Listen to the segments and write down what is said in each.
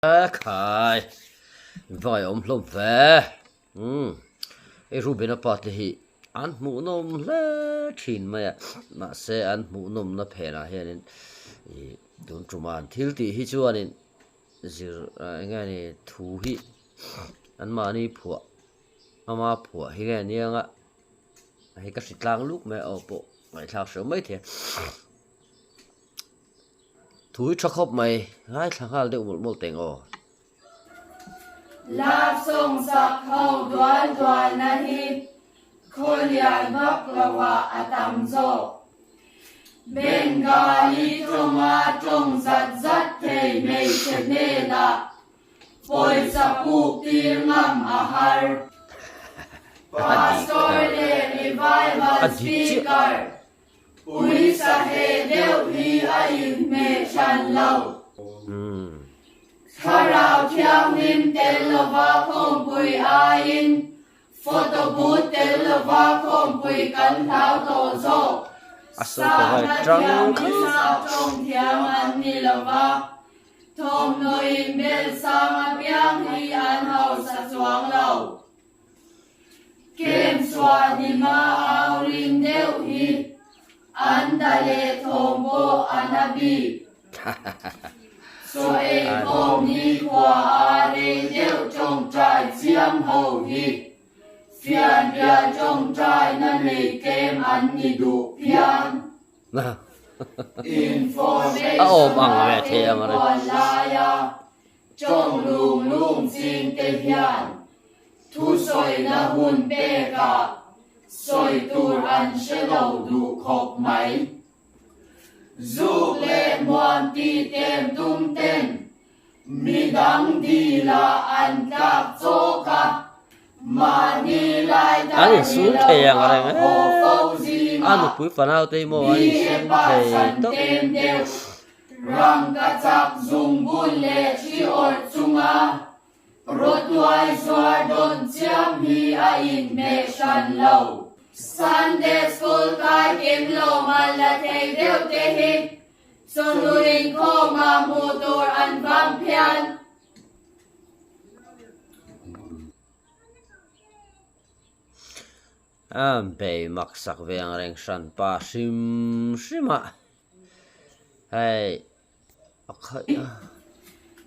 Khai, va ngaihawm hlawm ve. Umm, hei Rubena pa te hi an hmuhnawm hle thin mai a, mahse an hmuhnawmna phenah hianin ih tun tuma an thil tih hi chuanin zir eng nge ni thu hi anmahni phuah ama phuah hi nge nia anga hei ka hri tlang luk mai a aw pawh ngaihthlak hreuh maithei a. Thui tha khawp mai, ngaithla nghal deuh mawlh mawlh teng aw. Love song sak ho dual dual na hi khawlian vak lo ah a tam zawk. Bengali tawnga tawng zat zat thei hmeichhe hnenah pawisa puk tir ngam a har. Pastor leh revival speaker Uisa he deuh hi a inhmeh hran lo. Thlarau Thianghlim tel lova khawmpui aiin photo booth tel lova khawmpui kan hlau tawh zawk. Sahna thiam hi sap tawng thiam an ni lova, thawmhnaw inbel sang apiang hi an hausa chuang lo. Kem chhuah ni ma au ring deuh hi an da leh thawm pawh a na bik. Chaw ei khawm ni khua a rei deuh tawngtai chiam ho hi fianrial tawngtai na nei tlem an ni duh phian. A awm ang ve thei ang reng. Information a laia Tawng lung lung ching te hian thusawina hun pekah sawi tur an hre lo duh khawp mai. Zuk leh hmuam tih tem tum ten midang dilah an tlak chawk a, mahni lai An dar insum ni thei ang lovah reng e. haw fo A zingah nupui fanau te hi maw an mi insum pa thei hran tawp. tem deuh. Rangka chak zungbun leh hri awrh chunga rawtuai zuar dawn chiam hi a inhmeh hran lo. Sunday School kai kim lo mal la thei deuh te hi chawhnu inkhawmah hmuh tur an vang phian. A bei mak sak ve ang reng hran pa hrim hrim a. Hei a khaih a.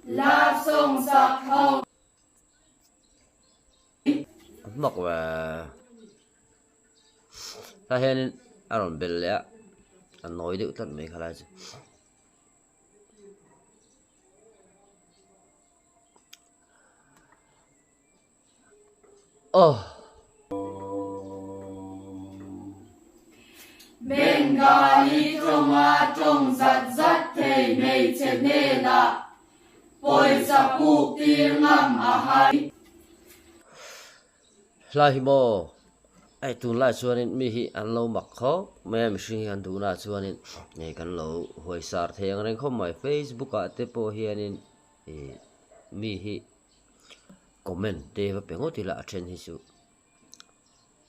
Love song sak ho. A hmak ve. Tah hianin a rawn bel leh a, a nawi deuh tlat mai khalai chu. Aw. Bengali tawnga tawng zat zat thei hmeichhe hnenah pawisa puk tir ngam a har. Hlai hi maw hei tunlai chuanin mi hi an lo mak khawp mai a mihring hi an duhnaah chuanin hei kan lo huaisar thei ang reng khawp mai facebook ah te pawh hianin ih mi hi comment te va pe ngawt ila a then hi chu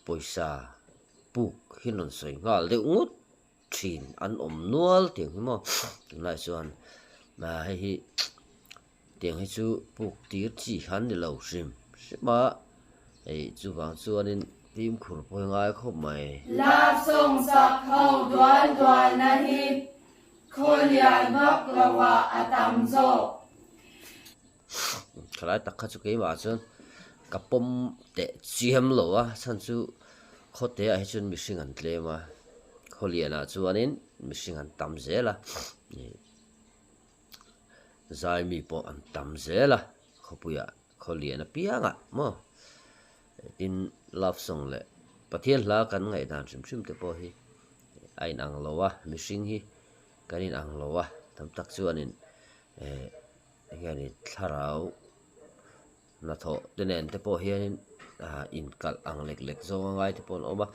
pawisa puk hi rawn sawi nghal deuh ngawt thin an awm nual tiang hi maw tunlai chuan ah hei hi tiang hi chu puk tir chi khan ni lo hrim hrim a hei chuvang chuanin fimkhur pawh hi ngai khawp mai. Love song sak ho dual dual na hi khawlian vak lo ah a tam zawk. Thalai tak kha chu keimah chuan ka pawm teh chiam lo a chhan chu khawte ah hi chuan mihring an tlem a khawlian ah chuanin mihring an tam zel a ih zai mi pawh an tam zel a khawpuiah khawlian apiang ah maw tin love song leh Pathian hla kan ngaihdan hrim hrim te pawh hi a inang lo a mihring hi kan inang lo a tam tak chuanin eh enge ni thlarau hnathawh te nen te pawh hianin ah inkalh ang lek lek zawng a ngai te pawh an awm a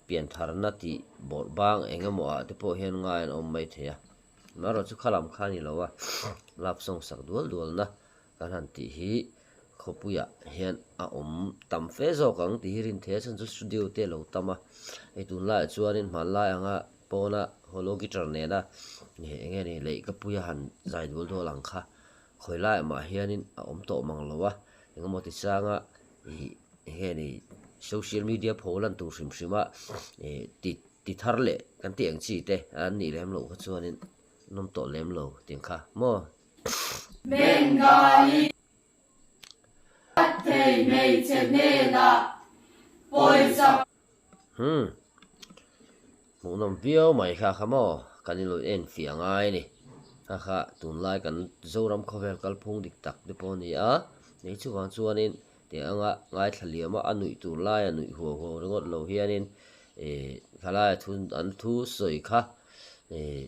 piantharna tih bawrh bang eng emaw ah te pawh hian ngai an awm mai thei a amaherawhchu kha lam kha a ni lo a love song sak dual dual na kan han tih hi khawpuiah hian a awm tam fe zawk ang tih hi rin theih a chhan chu studio te a lo tam a hei tunlaiah chuanin hmanlai anga pawna holo guitar nena eng nge ni leih ka puia han zai dual dual ang kha. Khawi laiah mah hianin a awm tawh mang lo a, engemaw ti changa ih enge ni social media pho lan tur hrim hrim a ih ti ti thar leh kan tih ang chi te an nih lem loh kha chuanin an awm tawh lem lo tih ang kha maw. Bengali thei hmeichhe hnenah pawisa. Umm hmuhnawm viau mai kha kha maw kan in lo en fiah ngai a ni kha kha tunlai kan Zoram khawvel kalphung dik tak te pawh a ni a hei chuvang chuanin tih anga ngaithla liam a a nuih tur laia nuih huau huau ringawt lo hianin ih thlalai thu an thu sawi kha ih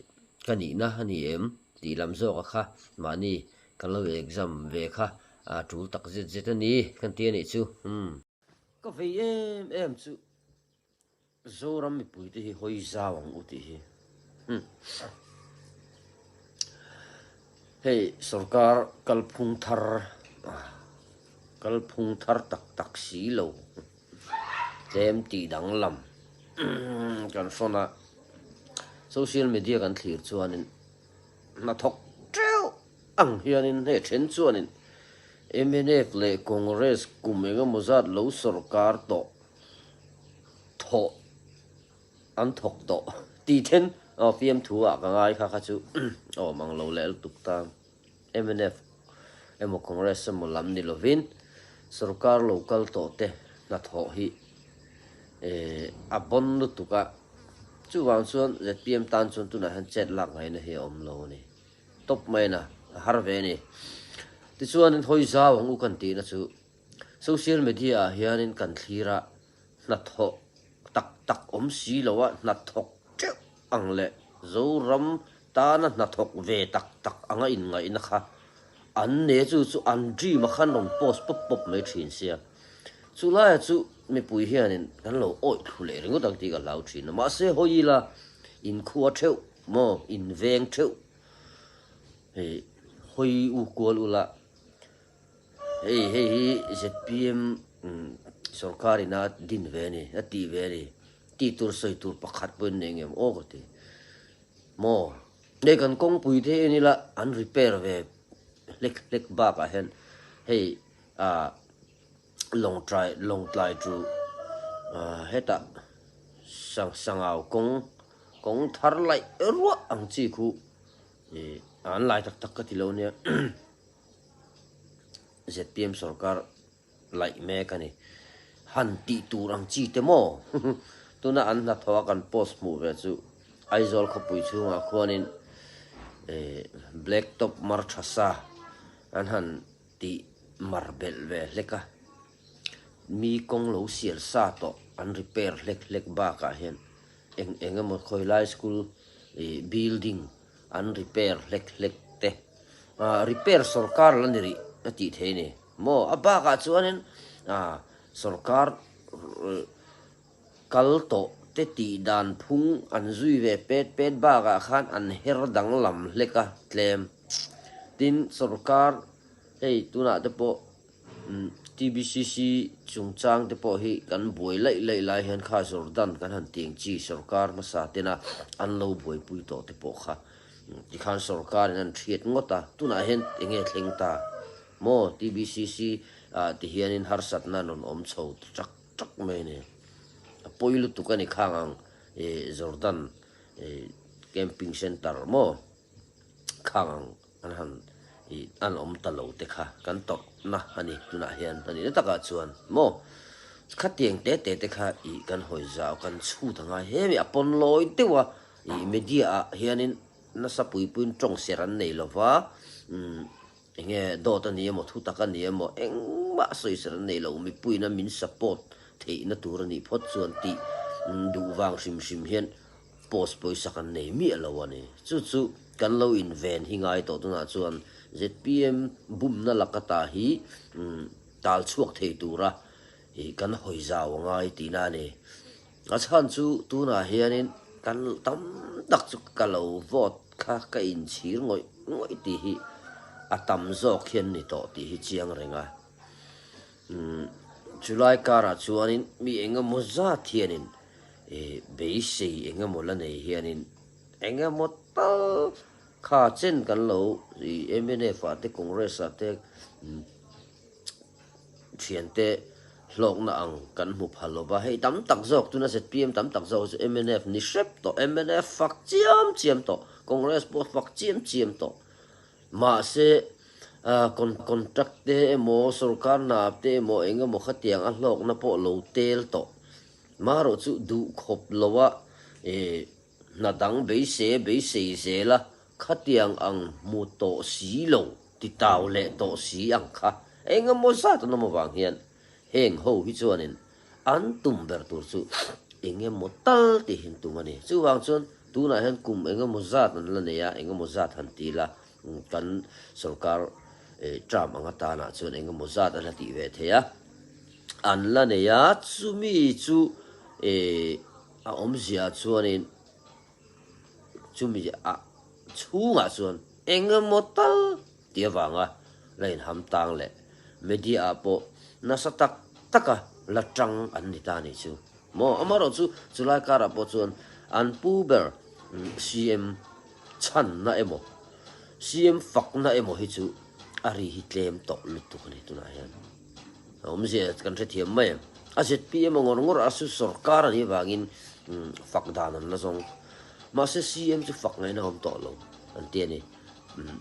ka nihna a ni em tih lam zawk a kha mahni kan lo exam ve kha a tul tak zet zet a ni kan ti a nih chu umm. Ka vei em em chu Zoram mipui te hi hawi zau ang u tih hi. Umm. Hei sorkar kalphung thar kalphung thar tak tak si lo tlem tih danglam kan hrawn a social media kan thlir chuanin hnathawk teuh Ang hianin hei then chuanin mnf leh Congress kum engemaw zat lo sawrkar tawh thawh an thawk tawh tih then aw fiamthu ah ka ngai kha kha chu awm ang lo leh lutuk ta. Mnf emaw Congress emaw lam ni lovin sawrkar lo kal tawh te hnathawh hi a bawn lutuk a, chuvang chuan zpm tan chuan tunah hian chet lak ngaihna hi a awm lo a ni. Tawp mai na, a har ve a ni. Tichuanin hawi zau ang u kan tihna chu social media ah hianin kan thlir a, hnathawh tak tak awm si lo a, hnathawk teuh ang leh Zoram tana hnathawk ve tak tak anga inngaihna kha an ne chu chu an dream a khan rawn post pawp pawp mai thin sia. Chu laia chu mipui hianin kan lo awih thlu leh ringawt ang tih ka hlau thin a, mahse hawi ila inkhua theuh Maw in veng theuh hei hawi u kual ula hei hei hi zpm sorkar in a din ve a ni a tih ve a ni tih tur sawi tur pakhat pawh in nei ngem aw ka ti maw hei kan kawngpui te en ila an repair ve hlek hlek bakah hian hei ah Lawngtlai Lawngtlai chu hetah sang sangau kawng kawng thar laih ruah ang chi khu ih an lai tak tak ka ti lo nia zpm sorkar laih mek a ni han tih tur ang chi te maw tuna an hnathawh a kan post hmuh ve chu Aizawl khawpui chhungah khuanin ih black top mar tha sa an han tih mar belh ve hlek a, mi kawng lo sial sa tawh an repair hlek hlek bakah hian eng eng emaw khawi lai school ih building an repair hlek hlek te ah repair sawrkar la ni rih a tih theih a ni maw a bakah chuanin ah sawrkar kal tawh te tih dan phung an zui ve pet pet bakah khan an her danglam hlek a tlem. Tin, sorkar hei tunah te pawh TBCC chungchang te pawh hi kan buai laih laih lai hian kha Jordan kan han ti ang chi sorkar hmasa tena an lo buaipui tawh te pawh kha tikhan sorkarin an hriat ngawt a, tunah hian eng nge thleng ta maw TBCC ah ti hianin harsatna an rawn awm chho tak tak mai a ni. A pawi lutuk a ni khang ang Jordan camping centre maw. Khang ang an han ih an awm ta lo te kha kan tawrhna a ni tunah hian a nihna takah chuan maw khatiang te te te kha ih kan hawi zau kan chhut a ngai he mi a pawn lawi deuh a ih media ah hianin nasa pui puiin tawng ser an nei lova umm eng nge dawt a ni emaw thu tak a ni emaw engmah sawi ser an nei lo mipuiin a min support theihna tur a nih phawt chuan tih duh vang hrim hrim hian Post pawisa kan nei miah lo a ni. Chu chu kan lo inven hi ngai tawh tunah chuan zpm bumna laka ta hi tal chhuak thei tura kan hawi zau a ngai tihna a ni. A chhan chu tunah hianin kan tam tak chu ka lo vote kha ka inchhir ngawih ngawih tih hi a tam zawk hian ni tawh tih hi chiang reng a. Chulai karah chuanin mi engemaw zat hianin Ih, beisei eng emaw la nei hianin eng emaw tal Kha chen kan lo mnf ah te Congress ah te thiante hlawkna ang kan hmu pha lo va, hei tam tak zawk tuna zpm tam tak zawk hi chu mnf ni hrep tawh, mnf fak chiam chiam tawh, Congress pawh fak chiam chiam tawh. Mahse contract te emaw sorkar hna te emaw eng emaw khatiang a hlawkna pawh lo tel tawh. Marawh chu duh khawp lo a hna dang beisei a beisei zel a, khatiang ang hmu tawh si lo, ti tau leh tawh si ang kha eng emaw zat an awm avang hian heng ho hi chuanin an tum ber tur chu eng emaw tal tihin tum a ni. Chuvang chuan tunah hian kum eng emaw zat an la nei a, eng emaw zat han ti ila kan sorkar term ang atanah chuan eng emaw zat a la tih ve thei a, an la nei a, chumi chu A awmzia chuanin chumi a chhungah chuan eng emaw tal tih avanga la inham tang leh media ah pawh nasa tak taka la tang an ni ta nih chu maw. Amaherawhchu chulai karah pawh chuan an pu ber CM chhanna emaw CM fakna emaw hi chu a ri hi tlem tawh lutuk a ni tunah hian. A awmzia kan hrethiam mai em? A zpm a ngawr ngawr a su sorkar a nih avangin fak dan an la zawng. Mahse CM chu fak ngaihna a awm tawh lo an ti a ni.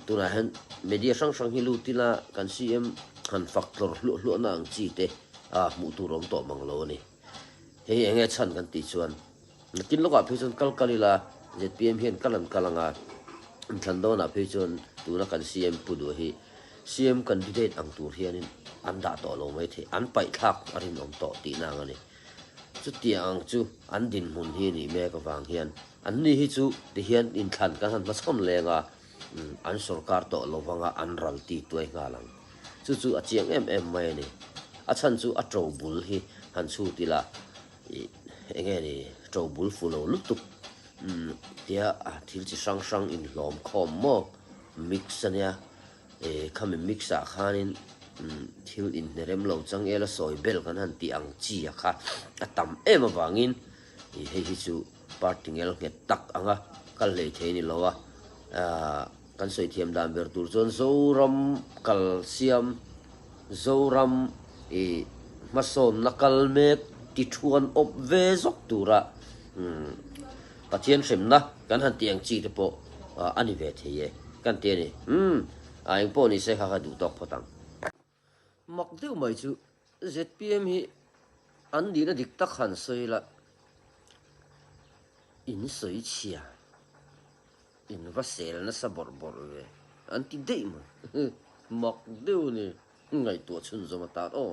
Tunah hian media hrang hrang hi lut ila kan CM han fak tlawr hluah hluahna ang chi te a hmuh tur a awm tawh mang lo a ni. Hei hi enge chhan kan tih chuan nakin lawkah phei chuan kal kal ila zpm hian kal an kal ang a, inthlan dawnah phei chuan tuna kan CM pu duh hi CM candidate ang tur hianin an dah tawh lo mai thei, an paih thlak a rinawm tawh tihna ang a ni. Chutiang ang chu an dinhmun hi nih mek avang hian anni hi chu tihian inthlan kan han hmachhawn leng a, an sorkar tawh lo vanga an ral ti tuai nghal ang. Chu chu a chiang em em mai a ni. A chhan chu a to bul hi han chhut ila ih enge ni to bul fu lo lutuk tia thil chi hrang hrang inhlawm khawm maw mix a nia. E khami mix ah khanin thil inhnerem lo changel a sawi bel kan han tih ang chi a kha a tam em avangin ih hei hi chu party ngel nghet tak anga kal hlei thei ni lo a, kan sawi thiam dan ber tur chuan Zoram kal siam Zoram ih hmasawnna kal mek ti thuan awp ve zawk tura Pathian hremna kan han tih ang chi te pawh a ni ve thei e kan ti a ni. Umm, a eng pawh ni se kha kha duh tawk phawt ang. Mak deuh mai chu zpm hi an nihna dik tak han sawi la, in sawi chhia, in va sel nasa bawrh bawrh ve an ti daih mai. Mak deuh a ni, ngaihtuah chhunzawm atan aw.